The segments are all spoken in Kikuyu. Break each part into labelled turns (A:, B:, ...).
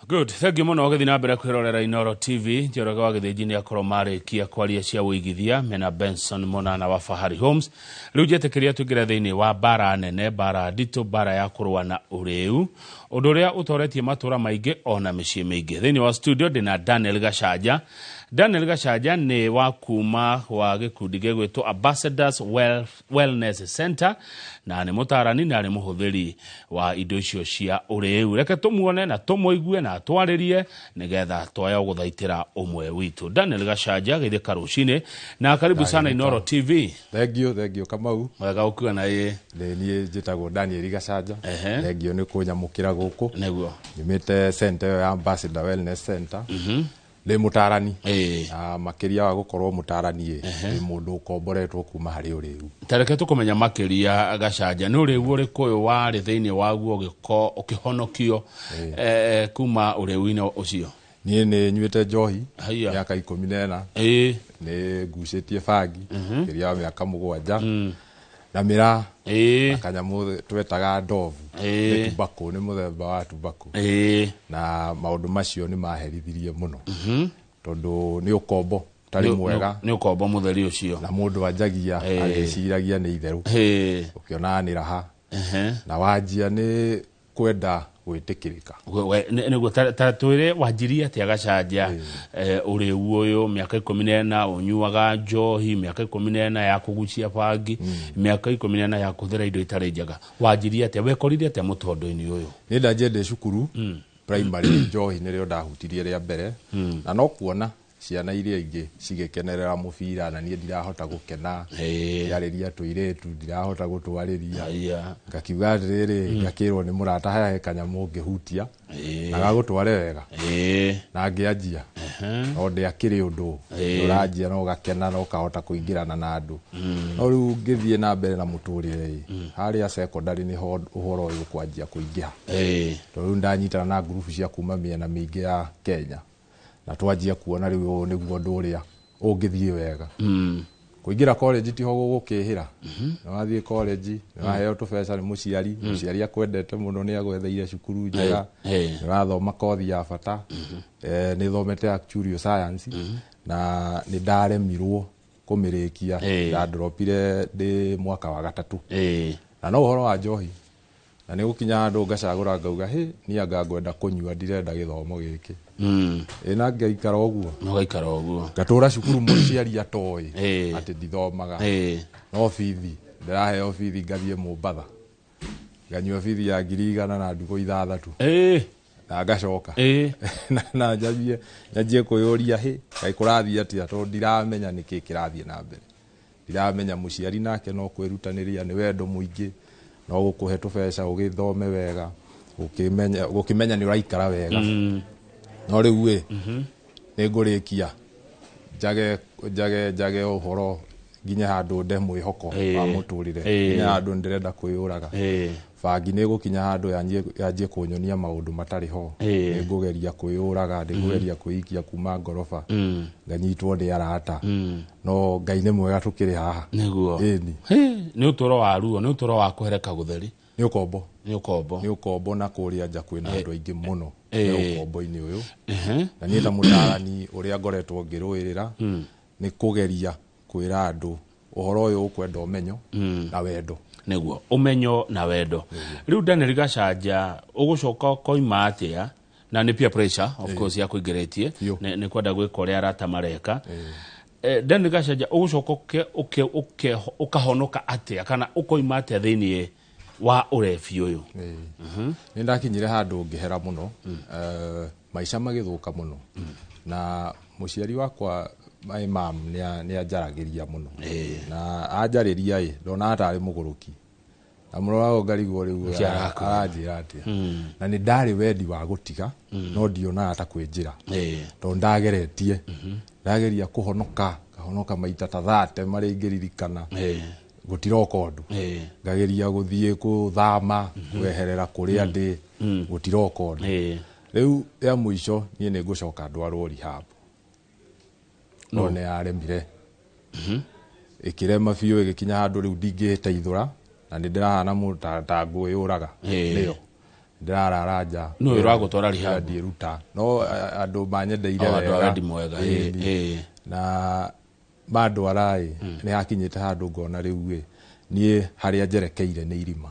A: Good, thank you mũno. Ũgĩthiĩ na mbere kwĩrorera Inooro TV, Njoroge wa Gĩthĩnji nĩ akorwo marĩkia kwaria cia ũigithia mena Benson Monana wa Fahari Homes. Rĩu njetĩkĩria tũingĩre thĩinĩ wa mbara nene, mbara nditũ, mbara ya kũrũa na ũrĩu, ũndũ ũrĩa ũtoretie matũra maingĩ ona mĩciĩ mĩingĩ. Thĩinĩ wa studio ndĩna Daniel Gachanja. Daniel Gachanja nĩ wa kuma wa gĩkundi gĩgwĩtwo Ambassadors Wellness Center, na nĩ mũtarani na nĩ mũhũthĩri wa indo icio cia ũrĩu. Reke tũmuone na tũmũigue na atwarĩrie nĩgetha twaya gũthaitĩra ũmwe witũ. Daniel Gachanja, geithĩka rũcinĩ na karibu sana Inooro TV.
B: Thank you, thank you, Kamau.
A: Wega ũkiuga na ĩ.
B: Nĩ niĩ njĩtagwo Daniel Gachanja. Thank you nĩ kũnyamũkĩra gũkũ.
A: Nĩguo.
B: Nyumĩte center ĩyo ya Ambassador Wellness Center. Ndĩ mũtarani. Na makĩria wa gũkorwo mũtarani ĩ, ndĩ mũndũ ũkomboretwo kuma harĩ ũrĩu.
A: Ta reke tũkũmenya makĩria, Gachanja, nĩ ũrĩu ũrĩkũ ũyũ warĩ thĩinĩ waguo ũkĩhonokio kuma ũrĩu-inĩ ũcio?
B: Niĩ nĩ nyuĩte njohi
A: Haiya.
B: mĩaka 14. Nĩ ngucĩtie bangi makĩria wa mĩaka 7. Na mĩraa. Na kanyamũ twetaga ndovu. Nĩ tobacco, nĩ mũthemba wa tobacco. Na maũndũ macio nĩ maherithirie mũno. Tondũ nĩ ũkombo ũtarĩ mwega.
A: Nĩ ũkombo mũtheri ũcio.
B: Na mũndũ anjagia agĩciragia nĩ itherũ. Ũkĩonaga nĩ raha. Na wanjia nĩ kwenda gwĩtĩkĩrĩka.
A: Nĩguo ta twĩre wanjirie atĩa, Gachanja, ũrĩu ũyũ mĩaka 14 ũnyuaga njohi, mĩaka 14 ya kũgucia bangi, mĩaka 14 ya kũhũthĩra indo itarĩ njega, wanjirie atĩa, wekorire atĩa mũtondo-inĩ ũyũ?
B: Niĩ ndanjia ndĩ cukuru primary, njohi nĩrĩo ndahutirie rĩa mbere, na no kuona ciana iria ingĩ cigĩkenerera mũbira na niĩ ndirahota gũkena. Ngĩarĩria tũirĩtu ndirahota gũtwarĩria. Ngakiuga atĩrĩrĩ, ngakĩrwo nĩ mũrata, haya he kanyamũ ũngĩhutia na gagũtware wega. Na ngĩanjia, no ndĩakĩrĩ ũndũ ũranjia na ũgakena na ũkahota kũingĩrana na andũ. No rĩu ngĩthiĩ na mbere na mũtũrĩre ĩ, harĩa secondary nĩho ũhoro ũyũ ũkwanjia kũingĩha, tondũ rĩu ndanyitana na ngurubu cia kuma mĩena mĩingĩ ya Kenya, na twanjia kuona rĩu ũyũ nĩguo ũndũ ũrĩa ũngĩthiĩ wega. Kũingĩra college tiho gũgũkĩhĩra. Nĩ wathiĩ college, nĩ waheo tũbeca nĩ mũciari, mũciari akwendete mũno, nĩ agwetheire cukuru njega, nĩ ũrathoma kothi ya bata. Nĩ thomete actuarial science na nĩ ndaremirwo kũmĩrĩkia. Ndandropire ndĩ mwaka wa gatatũ. Na no ũhoro wa njohi, na nĩ gũkinya handũ ngacagũra ngauga, hĩ, niĩ anga ngwenda kũnyua, ndirenda gĩthomo gĩkĩ. Ĩ na ngaikara ũguo.
A: Ũgaikara ũguo.
B: Ngatũra cukuru mũciari atoĩ atĩ ndithomaga. No bithi ndĩraheo bithi, ngathiĩ Mombatha, nganyua bithi ya 100,000 na ndukũ 6 na ngacoka na nyanjie kwĩyũria, hĩ, kaĩ kũrathiĩ atĩa? Tondũ ndiramenya nĩkĩ kĩrathiĩ na mbere, ndiramenya. Mũciari nake no kwĩrutanĩria, nĩ wendo mũingĩ, no gũkũhe tũbeca ũgĩthome wega, gũkĩmenya nĩ ũraikara wega. No rĩu ĩ, nĩ ngũrĩkia njage njage njage ũhoro nginya handũ nde mwĩhoko wa mũtũrĩre, nginya handũ ndĩrenda kwĩyũraga. Bangi nĩ ĩgũkinya handũ yanjie kũnyonia maũndũ matarĩ ho. Nĩ ngũgeria kwĩyũraga, nĩ ngũgeria kwĩikia kuma ngoroba, nganyitwo nĩ arata. No Ngai nĩ mwega, tũkĩrĩ haha.
A: Nĩguo.
B: Ĩni.
A: Nĩ ũtũro wa ruo, nĩ ũtũro wa kũhereka gũtheri.
B: Nĩ ũkombo.
A: Nĩ ũkombo.
B: Nĩ ũkombo, na kũrĩa nja kwĩna andũ aingĩ mũno me ũkombo-inĩ ũyũ. Na niĩ ta mũtarani ũrĩa ngoretwo ngĩrũĩrĩra nĩ kũgeria kwĩra andũ ũhoro ũyũ ũkwenda ũmenyo na wendo.
A: Nĩguo, ũmenyo na wendo. Rĩu Daniel Gachanja, ũgũcoka ũkoima atĩa? Na nĩ peer pressure, of course, ya kũingĩrĩtie.
B: Biũ.
A: Nĩ kwenda gwĩka ũrĩa arata mareka. Daniel Gachanja, ũgũcoka ũkahonoka atĩa kana ũkoima atĩa thĩinĩ wa ũrebi ũyũ?
B: Nĩ ndakinyire handũ ngĩhera mũno. Maica magĩthũka mũno, na mũciari wakwa, my mom, nĩ anjaragĩria mũno, na anjarĩria ĩ, ndonaga tarĩ mũgũrũki, na mũrorago ngarigwo rĩu
A: Nĩkĩ arakwĩra?
B: Aranjĩra atĩa? Na nĩ ndarĩ wendi wa gũtiga, no ndionaga ta kwĩ njĩra, tondũ ndageretie, ndageria kũhonoka, ngahonoka maita ta 30 marĩa ingĩririkana, gũtiroka ũndũ. Ngageria gũthiĩ gũthama, kweherera kũrĩa ndĩ, gũtiroka ũndũ. Rĩu ya mũico, niĩ nĩ ngũcoka ndwarwo rehab, no nĩ yaremire, ĩkĩrema biũ, ĩgĩkinya handũ rĩu ndingĩteithũra na nĩ ndĩrahana mũndũ ta ngwĩyũraga. Nĩyo Ndĩrarara nja.
A: Nũ ũyũ ũragũtwara rehab?
B: Ndiĩruta no andũ manyendeire
A: O, andũ a
B: wega.
A: wendi mwega,
B: Ĩĩ,
A: ĩĩ.
B: Na mandwara ĩ, nĩ hakinyĩte handũ ngona rĩu ĩ, niĩ harĩa njerekeire nĩ irima,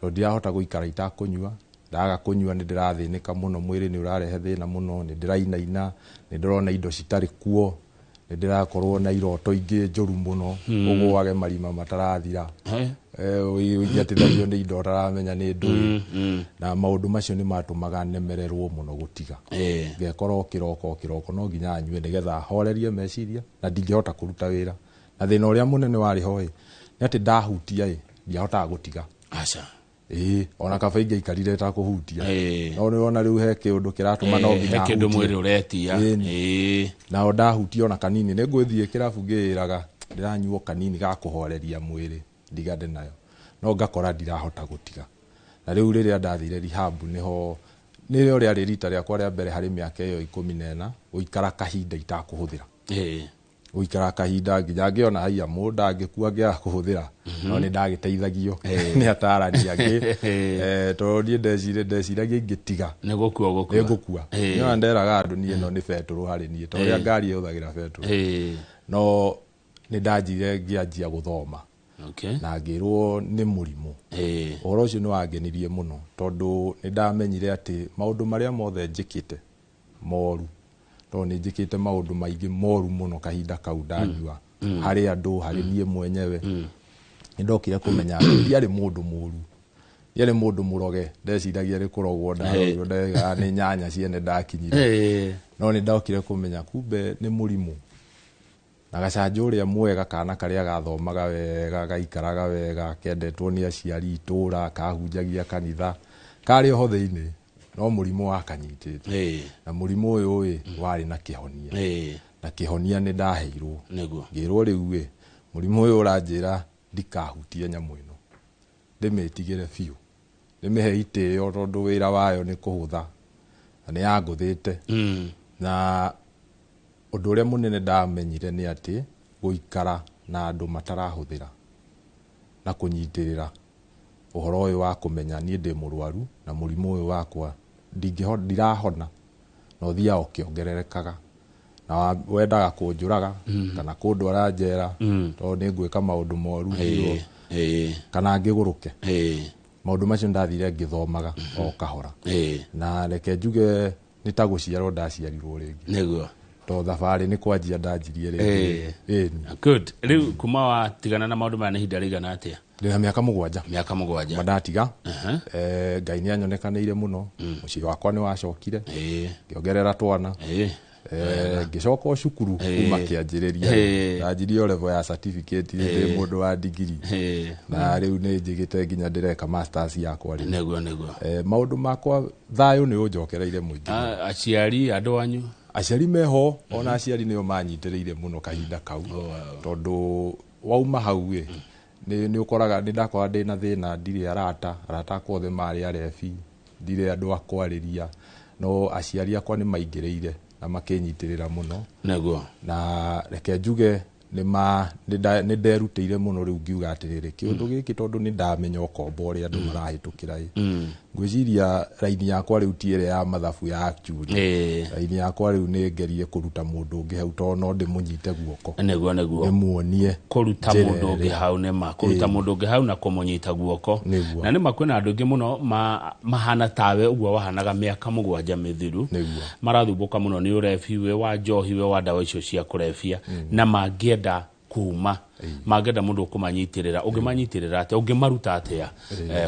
B: tondũ ndirahota gũikara itakũnyua. Ndaga kũnyua nĩ ndĩrathĩnĩka mũno, mwĩrĩ nĩ ũrarehe thĩna mũno, nĩ ndĩrainaina, nĩ ndĩrona indo citarĩ kuo, nĩ ndĩrakorwo na iroto ingĩ njũru mũno, ũgũage marima matarathira, ũingĩatithagio nĩ indo ũtaramenya nĩ ndũĩ, na maũndũ macio nĩ matũmaga nemererwo mũno gũtiga. Ngekora o kĩroko o kĩroko no nginya nyue nĩgetha horerie meciria, na ndingĩhota kũruta wĩra. Na thĩna ũrĩa mũnene warĩ ho ĩ, nĩ atĩ ndahutia ĩ, ndiahotaga gũtiga.
A: Aca.
B: Ĩĩ, ona kaba ingĩaikarire itakũhutia. No nĩ wona rĩu he kĩũndũ kĩratũma no
A: He
B: nginya
A: kĩndũ
B: hutie.
A: mwĩrĩ ũretia.
B: Ĩni. Nao ndahutia ona kanini, nĩ ngwĩthiĩ kĩrabu ngĩĩraga ndĩranyua o kanini ga kũhoreria mwĩrĩ ndigane nayo, no ngakora ndirahota gũtiga. Na rĩu rĩrĩa ndathire rehab, nĩho nĩrĩo rĩarĩ rita rĩakwa rĩa mbere harĩ mĩaka ĩyo 14 gũikara kahinda itakũhũthĩra. Gũikara kahinda nginya ngĩona haiya mũndũ angĩkua ngĩaga kũhũthĩra, no nĩ ndagĩteithagio nĩ atarani angĩ, tondũ niĩ ndeciragia ingĩtiga
A: Nĩ gũkua ũgũkua.
B: Nĩ ngũkua. Nĩona nderaga andũ niĩ ĩno nĩ betũrũ harĩ niĩ, ta ũrĩa ngari ĩhũthagĩra betũrũ. No nĩ ndanjire ngĩanjia gũthoma na ngĩrwo nĩ mũrimũ. Ũhoro ũcio nĩ wangenirie mũno, tondũ nĩ ndamenyire atĩ maũndũ marĩa mothe njĩkĩte moru, tondũ nĩ njĩkĩte maũndũ maingĩ moru mũno kahinda kau ndanyua, harĩ andũ, harĩ niĩ mwenyewe. Nĩ ndokire kũmenya atĩ ndiarĩ mũndũ mũru, ndiarĩ mũndũ mũroge. Ndeciragia nĩ kũrogwo ndarogirwo, ndaugaga nĩ nyanya ciene ndakinyire. No nĩ ndokire kũmenya kumbe nĩ mũrimũ. Na gacanjo ũrĩa mwega, kana karĩa gathomaga wega, gaikaraga wega, kendetwo nĩ aciari itũra, kahunjagia kanitha, karĩ oho thĩinĩ, no mũrimũ wakanyitĩte. Na mũrimũ ũyũ ĩ, warĩ na kĩhonia. Na kĩhonia nĩ ndaheirwo. Ngĩrwo rĩu ĩ, mũrimũ ũyũ ũranjĩra ndikahutie nyamũ ĩno, ndĩmĩtigĩre biũ, ndĩmĩhe itĩo, tondũ wĩra wayo nĩ kũhũtha, na nĩ yangũthĩte. Na ũndũ ũrĩa mũnene ndamenyire nĩ atĩ gũikara na andũ matarahũthĩra na kũnyitĩrĩra ũhoro ũyũ wa kũmenya niĩ ndĩ mũrwaru na mũrimũ ũyũ wakwa ndirahona, na ũthiaga ũkĩongererekaga, na wendaga kũnjũraga kana kũndwara njera, tondũ nĩ ngwĩka maũndũ moru ngirwo, kana ngĩgũrũke. Maũndũ macio ndathire ngĩthomaga o kahora. Na reke njuge nĩ ta gũciarwo ndaciarirwo rĩngĩ. Tondũ thabarĩ nĩ kwanjia ndanjirie rĩngĩ. Ĩni.
A: Good. Rĩu kuma watigana na maũndũ maya nĩ ihinda rĩigana atĩa?
B: Ndĩna mĩaka 7.
A: Mĩaka 7.
B: Kuma ndatiga. Ngai nĩ anyonekanĩire mũno. Mũciĩ wakwa nĩ wacokire. Ngĩongerera twana. Ngĩcoka o cukuru kuma kĩanjĩrĩria. Ndanjirie o level ya certificate ndĩ mũndũ wa degree. Na rĩu nĩ njĩgĩte nginya ndĩreka masters yakwa rĩu.
A: Nĩguo.
B: Maũndũ makwa thayũ nĩ ũnjokereire mũingĩ.
A: Aciari, andũ anyu?
B: Aciari meho, ona aciari nĩo manyitĩrĩire mũno kahinda kau. Tondũ wauma hau ĩ, nĩ ũkoraga nĩ ndakora ndĩna thĩna, ndirĩ arata, arata akwa othe marĩ arebi, ndirĩ andũ a kwarĩria, no aciari akwa nĩ maingĩrĩire na makĩnyitĩrĩra mũno. Na reke njuge nĩ nderutĩire mũno rĩu ngiuga atĩrĩrĩ, kĩũndũ gĩkĩ tondũ nĩ ndamenya ũkombo ũrĩa andũ marahĩtũkĩra ĩ. Ngwĩciria raini yakwa rĩu ti ĩrĩa ya mathabu ya actually. Raini yakwa rĩu nĩ ngerie kũruta mũndũ ũngĩ hau, tondũ no ndĩmũnyite guoko.
A: Nĩguo.
B: Ndĩmuonie
A: Kũruta
B: njĩra
A: mũndũ ũngĩ
B: ĩrĩa.
A: hau nĩ ma, kũruta mũndũ ũngĩ hau na kũmũnyita guoko. Na nĩ ma kwĩna andũ aingĩ mũno mahana tawe ũguo wahanaga mĩaka 7 mĩthiru. Marathumbũka mũno nĩ ũrebi, we wa njohi, we wa ndawa icio cia kũrebia, na mangĩenda kuma, mangĩenda mũndũ ũkũmanyitĩrĩra, ũngĩmanyitĩrĩra atĩa, ũngĩmaruta atĩa,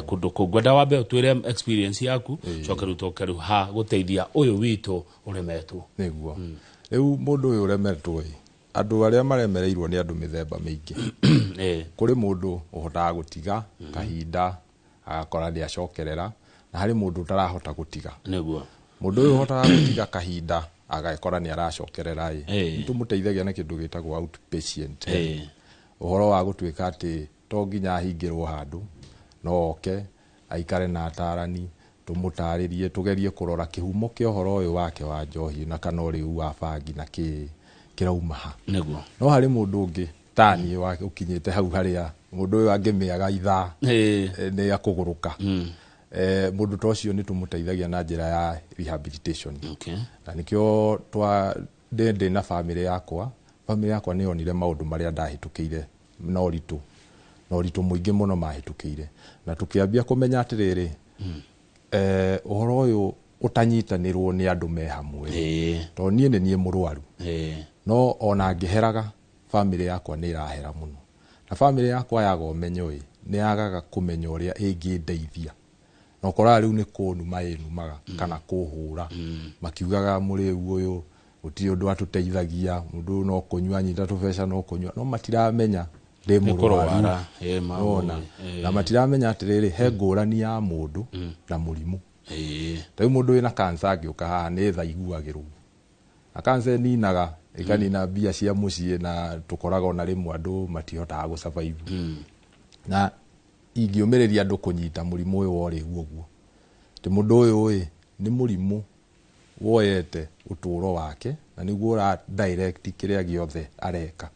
A: kũndũ kũu? Ngwenda wambe ũtwĩre experience yaku, coke rĩu tũke rĩu ha gũteithia ũyũ witũ ũremetwo.
B: Nĩguo. Rĩu mũndũ ũyũ ũremetwo ĩ, andũ arĩa maremereirwo nĩ andũ mĩthemba mĩingĩ. Kũrĩ mũndũ ũhotaga gũtiga kahinda agakora nĩ acokerera, na harĩ mũndũ ũtarahota gũtiga. Mũndũ ũyũ ũhotaga gũtiga kahinda agakora nĩ aracokerera ĩ, nĩtũmũteithagia na kĩndũ gĩtagwo outpatient. Ũhoro wa gũtuĩka atĩ to nginya ahingĩrwo handũ, no oke aikare na atarani, tũmũtarĩrie, tũgerie kũrora kĩhumo kĩa ũhoro ũyũ wake wa njohi na kana ũrĩu wa bangi na kĩ kĩrauma ha. No harĩ mũndũ ũngĩ ta niĩ ũkinyĩte hau harĩa mũndũ ũyũ angĩmĩaga ithaa, nĩ akũgũrũka. Mũndũ ta ũcio nĩ tũmũteithagia na njĩra ya rehabilitation.
A: Okay.
B: Na nĩkĩo ndĩ na bamĩrĩ yakwa. Bamĩrĩ yakwa nĩ yonire maũndũ marĩa ndahĩtũkĩire na ũritũ, na ũritũ mũingĩ mũno mahĩtũkĩire, na tũkĩambia kũmenya atĩrĩrĩ, ũhoro ũyũ ũtanyitanĩrwo nĩ andũ me hamwe. Tondũ niĩ nĩ niĩ mũrwaru. No ona ngĩheraga, bamĩrĩ yakwa nĩ ĩrahera mũno. Na bamĩrĩ yakwa yaga ũmenyo ĩ, nĩ yagaga kũmenya ũrĩa ĩngĩndeithia. Na ũkoraga rĩu nĩ kũnuma ĩnumaga kana kũhũra. Makiugaga mũrĩu ũyũ gũtirĩ ũndũ atũteithagia, mũndũ ũyũ no kũnyua anyita tũbeca no kũnyua, no matiramenya ndĩ mũrwaru. Nĩwona? Na matiramenya atĩrĩrĩ, he ngũrani ya mũndũ na mũrimũ. Rĩu mũndũ wĩna cancer angĩũka haha nĩ tha iguagĩrwo. Na cancer ĩninaga, ĩkanina mbia cia mũciĩ, na tũkoraga ona rĩmwe andũ matihotaga gũ survive. Na ingĩũmĩrĩria andũ kũnyita mũrimũ ũyũ wa ũrĩu ũguo, atĩ mũndũ ũyũ ĩ, nĩ mũrimũ woyete ũtũro wake, na nĩguo ũra direct kĩrĩa gĩothe areka.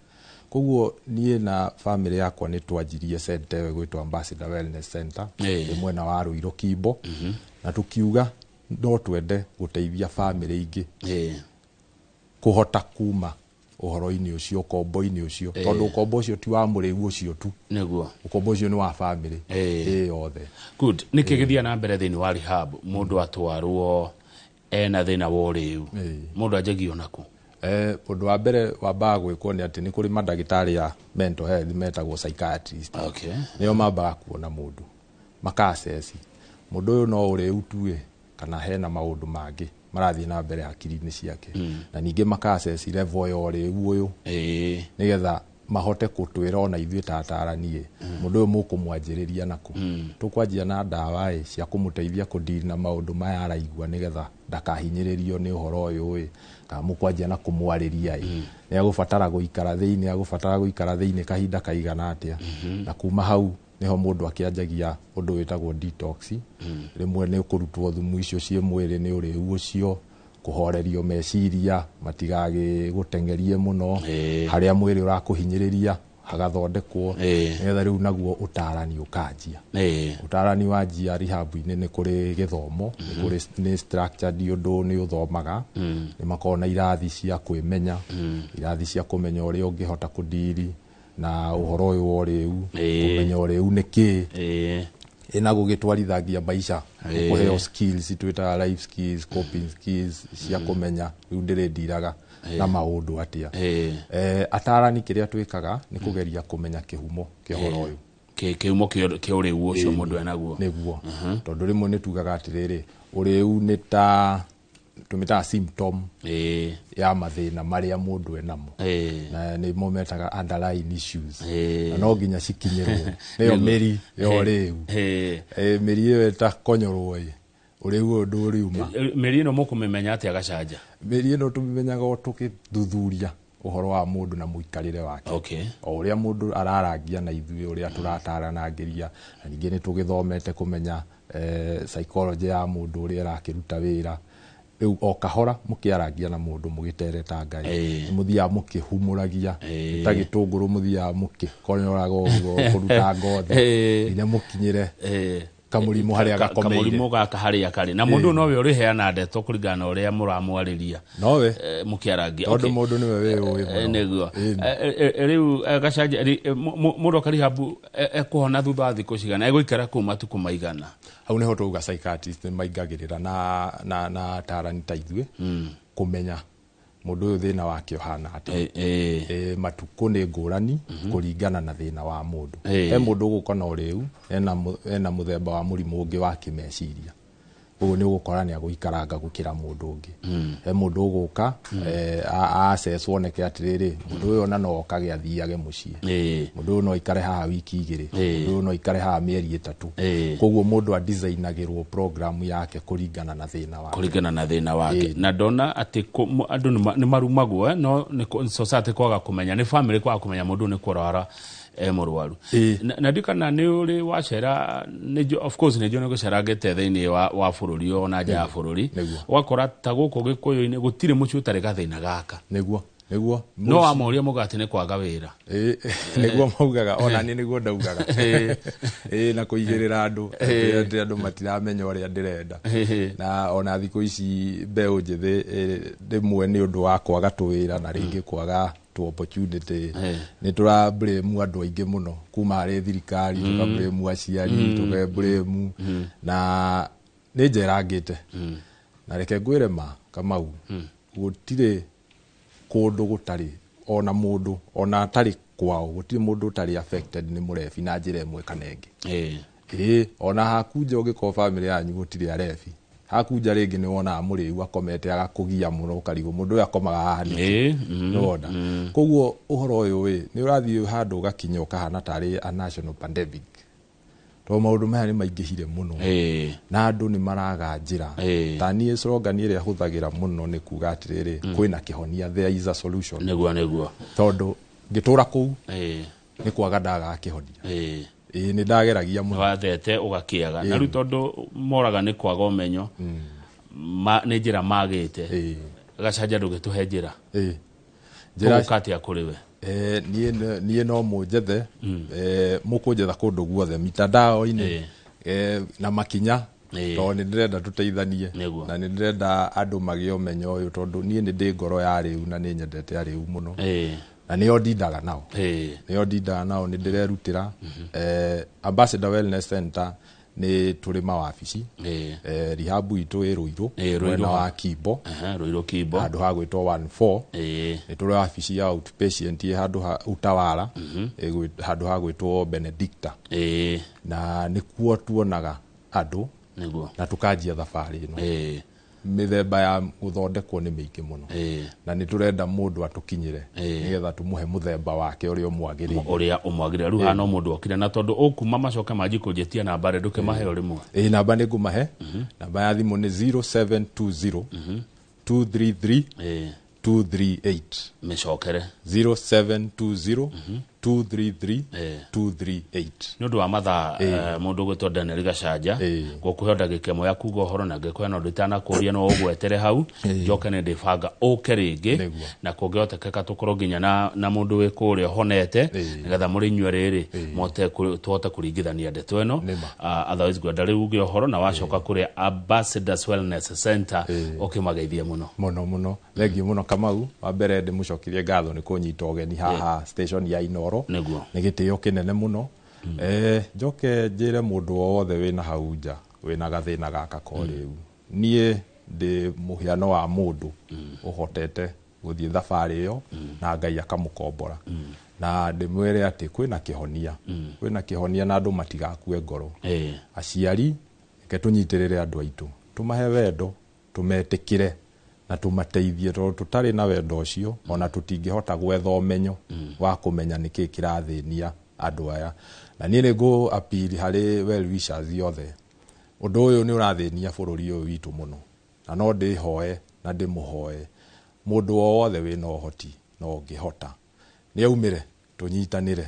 B: Koguo niĩ na bamĩrĩ yakwa nĩ twanjirie center ĩyo ĩgwĩtwo Ambassador Wellness Center, ĩ mwena wa Ruiru Kimbo, na tũkiuga no twende gũteithia bamĩrĩ ingĩ kũhota kuma ũhoro-inĩ ũcio, ũkombo-inĩ ũcio, tondũ ũkombo ũcio ti wa mũrĩu ũcio tu.
A: Nĩguo.
B: Ũkombo ũcio nĩ wa bamĩrĩ ĩ yothe.
A: Good. Nĩkĩ gĩthiaga na mbere thĩinĩ wa rehab mũndũ atwarwo ena thĩna wa ũrĩu? Mũndũ anjagia onakũ?
B: Ũndũ wa mbere wambaga gwĩkwo nĩ atĩ nĩ kũrĩ mandagĩtarĩ a mental health metagwo psychiatrist.
A: Okay.
B: Nĩo mambaga kuona mũndũ, maka assess mũndũ ũyũ no ũrĩu tu ĩ, kana hena maũndũ mangĩ marathiĩ na mbere hakiri-inĩ ciake. Na ningĩ maka assess level ya ũrĩu ũyũ, nĩgetha mahote gũtwĩra ona ithuĩ ta atarani ĩ, mũndũ ũyũ mũkũmwanjĩrĩria nakũ. Tũkwanjia na ndawa ĩ cia kũmũteithia kũdeal na maũndũ maya araigua, nĩgetha ndakahinyĩrĩrio nĩ ũhoro ũyũ ĩ, kana mũkwanjia na kũmwarĩria ĩ, nĩ agũbatara gũikara thĩinĩ, agũbatara gũikara thĩinĩ kahinda kaigana atĩa. Na kuma hau nĩho mũndũ akĩanjagia ũndũ wĩtagwo detox. Rĩmwe nĩ kũrutwo thumu icio ciĩ mwĩrĩ nĩ ũrĩu ũcio, kũhorerio meciria matigagĩgũteng'erie mũno, harĩa mwĩrĩ ũrakũhinyĩrĩria hagathondekwo, nĩgetha rĩu naguo ũtarani ũkanjia. Ũtarani wanjia rehab-inĩ nĩ kũrĩ gĩthomo, nĩ kũrĩ nĩ structured ũndũ nĩ ũthomaga, nĩ makoragwo na irathi cia kwĩmenya, irathi cia kũmenya ũrĩa ũngĩhota kũdiri na ũhoro ũyũ wa ũrĩu, kũmenya ũrĩu nĩ kĩ, ĩna gũgĩtwarithagia maica, kũheo skills twĩtaga life skills, coping skills cia kũmenya rĩu ndĩrĩndiraga na maũndũ atĩa. Atarani kĩrĩa twĩkaga nĩ kũgeria kũmenya kĩhumo kĩa ũhoro ũyũ.
A: Kĩhumo kĩa ũrĩu ũcio mũndũ enaguo.
B: Nĩguo. Tondũ rĩmwe nĩ tugaga atĩrĩrĩ, ũrĩu nĩ ta tũmĩtaga symptom ya mathĩna marĩa mũndũ enamo. Na nĩmo metaga underlying issues. Na no nginya cikinyĩrwo. Nĩyo mĩri ya ũrĩu. Mĩri ĩyo ĩtakonyorwo ĩ, ũrĩu ũyũ ndũriuma.
A: Mĩri ĩno mũkũmĩmenya atĩa Gachanja?
B: Mĩri ĩno tũmĩmenyaga o tũgĩthuthuria ũhoro wa mũndũ na mũikarĩre wake.
A: Okay.
B: O ũrĩa mũndũ ararangia na ithuĩ, ũrĩa tũrataranangĩria, na ningĩ nĩ tũgĩthomete kũmenya psychology ya mũndũ ũrĩa ĩrakĩruta wĩra. Rĩu o kahora mũkĩarangia na mũndũ mũgĩtereta Ngai, nĩ mũthiaga mũkĩhumũragia, ta gĩtũngũrũ mũthiaga mũkĩkonyoraga ũguo kũruta ngothi, nginya mũkinyĩre kamũrimũ harĩa gakomeire.
A: Kamũrimũ gaka harĩa karĩ. Na mũndũ nowe ũrĩheana ndeto kũringana na ũrĩa mũramwarĩria.
B: Nowe.
A: Mũkĩarangia.
B: Tondũ mũndũ nĩwe wĩyũĩ mũno.
A: Nĩguo. Rĩu Gachanja, mũndũ oka rehab ekũhona thutha wa thikũ cigana? Egũikara kũu matukũ maigana?
B: Hau nĩho tũuga psychiatrist nĩ maingagĩrĩra na atarani ta ithuĩ, kũmenya mũndũ ũyũ thĩna wake ũhana atĩa. Matukũ nĩ ngũrani kũringana na thĩna wa mũndũ. He mũndũ ũgũka na ũrĩu, ena mũthemba wa mũrimũ ũngĩ wa kĩmeciria. Ũguo nĩ ũgũkora nĩ agũikaranga gũkĩra mũndũ ũngĩ. He mũndũ ũgũka, a-assess woneke atĩrĩrĩ, mũndũ ũyũ ona no okage athiage mũciĩ. Mũndũ ũyũ no aikare haha wiki igĩrĩ. Mũndũ ũyũ no aikare haha mĩeri ĩtatũ. Koguo mũndũ adesignagĩrwo program yake kũringana na thĩna wake.
A: Kũringana na thĩna wake. Na ndona atĩ andũ nĩ marumagwo, no nĩ society kwaga kũmenya, nĩ family kwaga kũmenya mũndũ nĩ kũrwara mũrwaru. Na ndikana nĩ ũrĩ wacera, of course nĩ njũĩ nĩ gũcerangĩte thĩinĩ wa bũrũri ona nja ya bũrũri.
B: Nĩguo.
A: Ũgakora ta gũkũ Gĩkũyũ-inĩ gũtirĩ mũciĩ ũtarĩ gathĩna gaka.
B: Nĩguo. Nĩguo.
A: No wamoria mũgate nĩ kwaga wĩra.
B: Ĩĩ, nĩguo maugaga, ona niĩ nĩguo ndaugaga. Ĩĩ, na kũigĩrĩra andũ atĩ andũ matiramenya ũrĩa ndĩrenda. Na ona thikũ ici mbeũ njĩthĩ, rĩmwe nĩ ũndũ wa kwaga tũwĩra na rĩngĩ kwaga tũ opportunity, nĩ tũra blame andũ aingĩ mũno, kuma harĩ thirikari, tũka blame aciari, tũka blame, na nĩ njerangĩte. Na reke ngwĩre ma, Kamau, gũtirĩ kũndũ gũtarĩ ona mũndũ ona atarĩ kwao, gũtirĩ mũndũ ũtarĩ affected nĩ mũrebi na njĩra ĩmwe kana ĩngĩ. Ĩĩ, ona haku nja ũngĩkorwo bamĩrĩ yanyu gũtirĩ arebi, haku nja rĩngĩ nĩ wonaga mũrĩu akomete agakũgia mũno, ũkarigwo mũndũ ũyũ akomaga haha nĩkĩ. Nĩwona? Koguo ũhoro ũyũ ĩ nĩ ũrathiĩ handũ ũgakinya ũkahana tarĩ a national pandemic, tondũ maũndũ maya nĩ maingĩhire mũno na andũ nĩ maraga njĩra. Ta niĩ slogan ĩrĩa hũthagĩra mũno nĩ kuga atĩrĩrĩ, kwĩna kĩhonia, there is a solution.
A: Nĩguo, nĩguo.
B: Tondũ ngĩtũra kũu nĩ kwaga ndagaga kĩhonia. Ĩĩ, nĩ ndageragia mũno.
A: Wathete ũgakĩaga, na rĩu tondũ moraga nĩ kwaga ũmenyo, nĩ njĩra magĩte. Gacanja, ndũgĩtũhe njĩra.
B: Njĩra
A: tũgũka atĩa kũrĩ we?
B: Niĩ no mũnjethe, mũkũnjetha kũndũ guothe mitandao-inĩ, na makinya, tondũ nĩ ndĩrenda tũteithanie. Na nĩ ndĩrenda andũ magĩe ũmenyo ũyũ, tondũ niĩ nĩ ndĩ ngoro ya rĩu na nĩ nyendete arĩu mũno, na nĩo ndindaga nao. Nĩo ndindaga nao, nĩ ndĩrerutĩra. Ambassador Wellness Center nĩ tũrĩ mawabici. Rehab itũ ĩ Rũirũ,
A: Rũirũ.
B: Mwena wa Kimbo.
A: Aha, Rũirũ Kimbo.
B: Handũ ha gwĩtwo 14. Nĩ tũrĩ wabici ya outpatient ĩ handũ ha Utawala, handũ ha gwĩtwo Benedicta. Na nĩkuo tuonaga andũ na tũkanjia thabarĩ ĩno. Mĩthemba ya gũthondekwo nĩ mĩingĩ mũno, na nĩ tũrenda mũndũ atũkinyĩre nĩgetha tũmũhe mũthemba wake ũrĩa ũmwagĩrĩire.
A: Ũrĩa ũmwagĩrĩire. Rĩu haha no mũndũ okire, na tondũ ũkuma macoke manji kũnjĩtia namba rĩ, ndũkĩmahe o rĩmwe.
B: Ĩĩ, namba nĩ ngũmahe. Namba ya thimũ nĩ 0720 233 238.
A: Mĩcokere.
B: 0720 233 238.
A: Nĩ ũndũ wa mathaa, mũndũ ũgwĩtwo Daniel Gacanja, ngũkũhe ndagĩka ĩmwe ya kuga ũhoro, na ngĩkũhe no nditanakũria no ũgwetere hau, njoke nĩ ndĩbanga ũke rĩngĩ. Na kũngĩhotekeka tũkorwo nginya na mũndũ wĩ kũrĩa ũhonete, nĩgetha mũrĩ inyuĩ rĩrĩ tũhote kũringithania ndeto ĩno.
B: Nĩma.
A: Otherwise ngwenda rĩu uge ũhoro na wacoka kũrĩa Ambassadors Wellness Center, ũkĩmageithie mũno.
B: Mũno mũno, thengiũ mũno Kamau. Wa mbere ndĩmũcokerie ngatho nĩ kũnyita ũgeni haha station ya Inooro. Nĩ gĩtĩo kĩnene mũno. Njoke njĩre mũndũ o wothe wĩna hau nja wĩna gathĩna gaka ko rĩu, niĩ ndĩ mũhiano wa mũndũ ũhotete gũthiĩ thabarĩ ĩyo na Ngai akamũkombora, na ndĩmwĩre atĩ kwĩna kĩhonia, kwĩna kĩhonia, na andũ matigakue ngoro. Aciari, reke tũnyitĩrĩre andũ aitũ, tũmahe wendo, tũmetĩkĩre na tũmateithie, tondũ tũtarĩ na wendo ũcio ona tũtingĩhota gwetha ũmenyo wa kũmenya nĩkĩ kĩrathĩnia andũ aya. Na niĩ nĩ ngũ appeal harĩ well wishers othe, ũndũ ũyũ nĩ ũrathĩnia bũrũri ũyũ witũ mũno, na no ndĩhoe na ndĩmũhoe mũndũ o wothe wĩna ũhoti na ũngĩhota nĩ aumĩre tũnyitanĩre.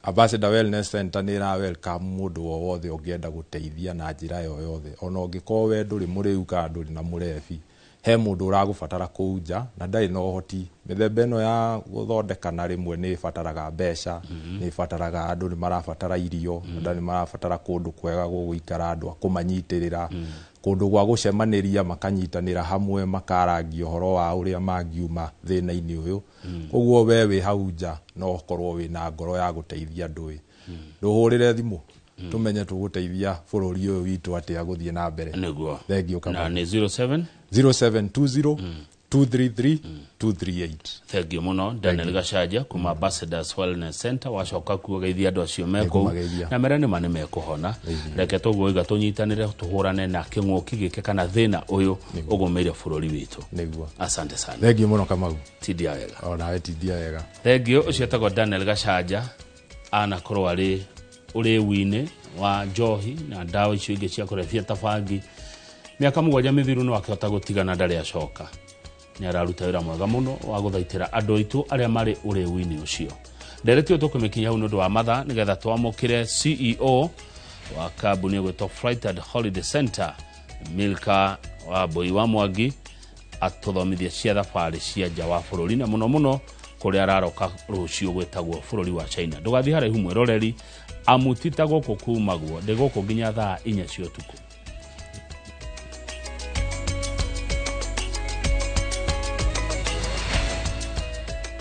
B: Ambassador Wellness Center nĩ ĩra welcome mũndũ o wothe ũngĩenda gũteithia na njĩra yo yothe, ona ũngĩkorwo we ndũrĩ mũrĩu kana ndũrĩ na mũrebi, he mũndũ ũragũbatara kũu nja na ndarĩ na ũhoti. Mĩthemba ĩno ya gũthondekana rĩmwe nĩ ĩbataraga mbeca, nĩ ĩbataraga andũ, nĩ marabatara irio, andũ nĩ marabatara kũndũ kwega gũgũikara, andũ a kũmanyitĩrĩra, kũndũ gwa gũcemanĩria, makanyitanĩra hamwe, makarangia ũhoro wa ũrĩa mangiuma thĩna-inĩ ũyũ. Koguo we wĩ hau nja no ũkorwo wĩna ngoro ya gũteithia andũ ĩ, ndũhũrĩre thimũ tũmenye tũgũteithia bũrũri ũyũ witũ atĩa gũthiĩ na mbere. Thengiũ Kamau.
A: Na nĩ 07
B: 0720 233 238.
A: Thengiũ mũno Daniel Gacanja kuma Ambassadors Wellness Center. Wacoka kuo geithia andũ acio mekũu.
B: Nĩngũmageithia.
A: Na mere nĩma nĩ mekũhona. Reke tũguo iga tũnyitanĩre tũhũrane na kĩng'ũki gĩkĩ kana thĩna ũyũ ũgũmĩire bũrũri witũ. Asante sana.
B: Thengiũ mũno Kamau.
A: Tindia wega.
B: Onawe tindia wega.
A: Thengiũ. Ũcio etagwo Daniel Gacanja, anakorwo arĩ ũrĩu-inĩ wa njohi na ndawa icio ingĩ cia kũrebia ta bangi mĩaka 7 mĩthiru, no akĩhota gũtigana, ndarĩ acoka. Nĩ araruta wĩra mwega mũno wa gũthaitĩra andũ aitũ arĩa marĩ ũrĩu-inĩ ũcio. Nderetio tũkũmĩkinya hau nĩ ũndũ wa mathaa, nĩgetha twamũkĩre CEO wa kambuni ĩgwĩtwo Flight and Holiday Center, Milka wa Mbui wa Mwangi. Atũthomithie cia thabarĩ cia nja wa bũrũri, na mũno mũno kũrĩa araroka rũciũ gwĩtagwo bũrũri wa China. Ndũgathiĩ haraihu, mwĩroreri, amu ti ta gũkũ kumagwo. Ndĩ gũkũ nginya thaa 4 cia ũtukũ.